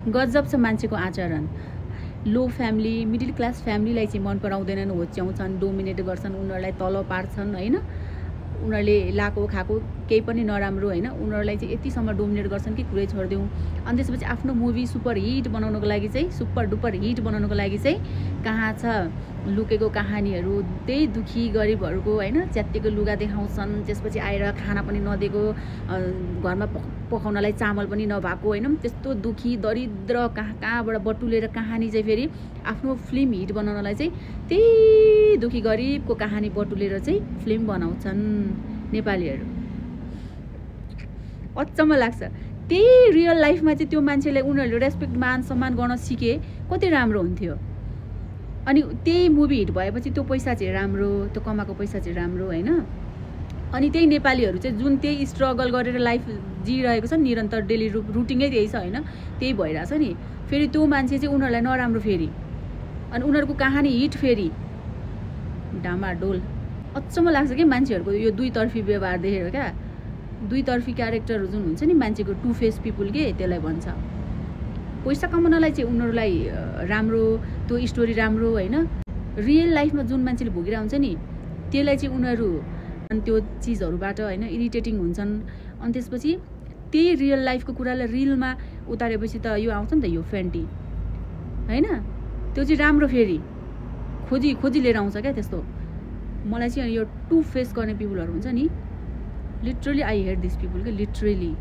गजब छ मान्छेको आचरण। लो फ्यामिली मिडल क्लास फ्यामिलीलाई चाहिँ मन पराउँदैनन्, होच्याउँछन्, डोमिनेट गर्छन्, उनीहरूलाई तल पार्छन् होइन। उनीहरूले लाको खाएको केही पनि नराम्रो होइन, उनीहरूलाई चाहिँ यतिसम्म डोमिनेट गर्छन् कि कुरै छोडिदेऊ। अनि त्यसपछि आफ्नो मुभी सुपर हिट बनाउनको लागि चाहिँ, सुपर डुपर हिट बनाउनको लागि चाहिँ कहाँ छ लुकेको कहानीहरू, त्यही दुखी गरिबहरूको होइन, च्यात्तिएको लुगा देखाउँछन्, त्यसपछि आएर खाना पनि नदिएको, घरमा पकाउनलाई चामल पनि नभएको होइन, त्यस्तो दुखी दरिद्र कहाँबाट बटुलेर कहानी चाहिँ फेरि आफ्नो फिल्म हिट बनाउनलाई चाहिँ त्यही दुखी गरिबको कहानी बटुलेर चाहिँ फिल्म बनाउँछन् नेपालीहरू। अचम्म लाग्छ। त्यही रियल लाइफमा चाहिँ त्यो मान्छेलाई उनीहरूले रेस्पेक्ट मान सम्मान गर्न सिके कति राम्रो हुन्थ्यो। अनि त्यही मुभी हिट भएपछि त्यो पैसा चाहिँ राम्रो, त्यो कमाएको पैसा चाहिँ राम्रो होइन। अनि त्यही नेपालीहरू चाहिँ जुन त्यही स्ट्रगल गरेर लाइफ जिरहेको छ निरन्तर डेली रुटिनै त्यही छ होइन, त्यही भइरहेछ नि। फेरि त्यो मान्छे चाहिँ उनीहरूलाई नराम्रो फेरि, अनि उनीहरूको कहानी हिट फेरि डामाडोल। अचम्म लाग्छ कि मान्छेहरूको यो दुईतर्फी व्यवहार देखेर क्या। दुईतर्फी क्यारेक्टरहरू जुन हुन्छ नि मान्छेको, टु फेस पिपुल के त्यसलाई भन्छ। पैसा कमाउनलाई चाहिँ उनीहरूलाई राम्रो, त्यो स्टोरी राम्रो होइन। रियल लाइफमा जुन मान्छेले भोगिरहेको हुन्छ नि त्यसलाई चाहिँ उनीहरू अनि त्यो चिजहरूबाट होइन इरिटेटिङ हुन्छन्। अनि त्यसपछि त्यही रियल लाइफको कुरालाई रिलमा उतारेपछि त यो आउँछ नि त यो फ्यान्टी होइन, त्यो चाहिँ राम्रो फेरि खोजी खोजी लिएर आउँछ क्या त्यस्तो। मलाई चाहिँ यो टु फेस गर्ने पिपुलहरू हुन्छ नि, literally I hate this people के, लिटरली।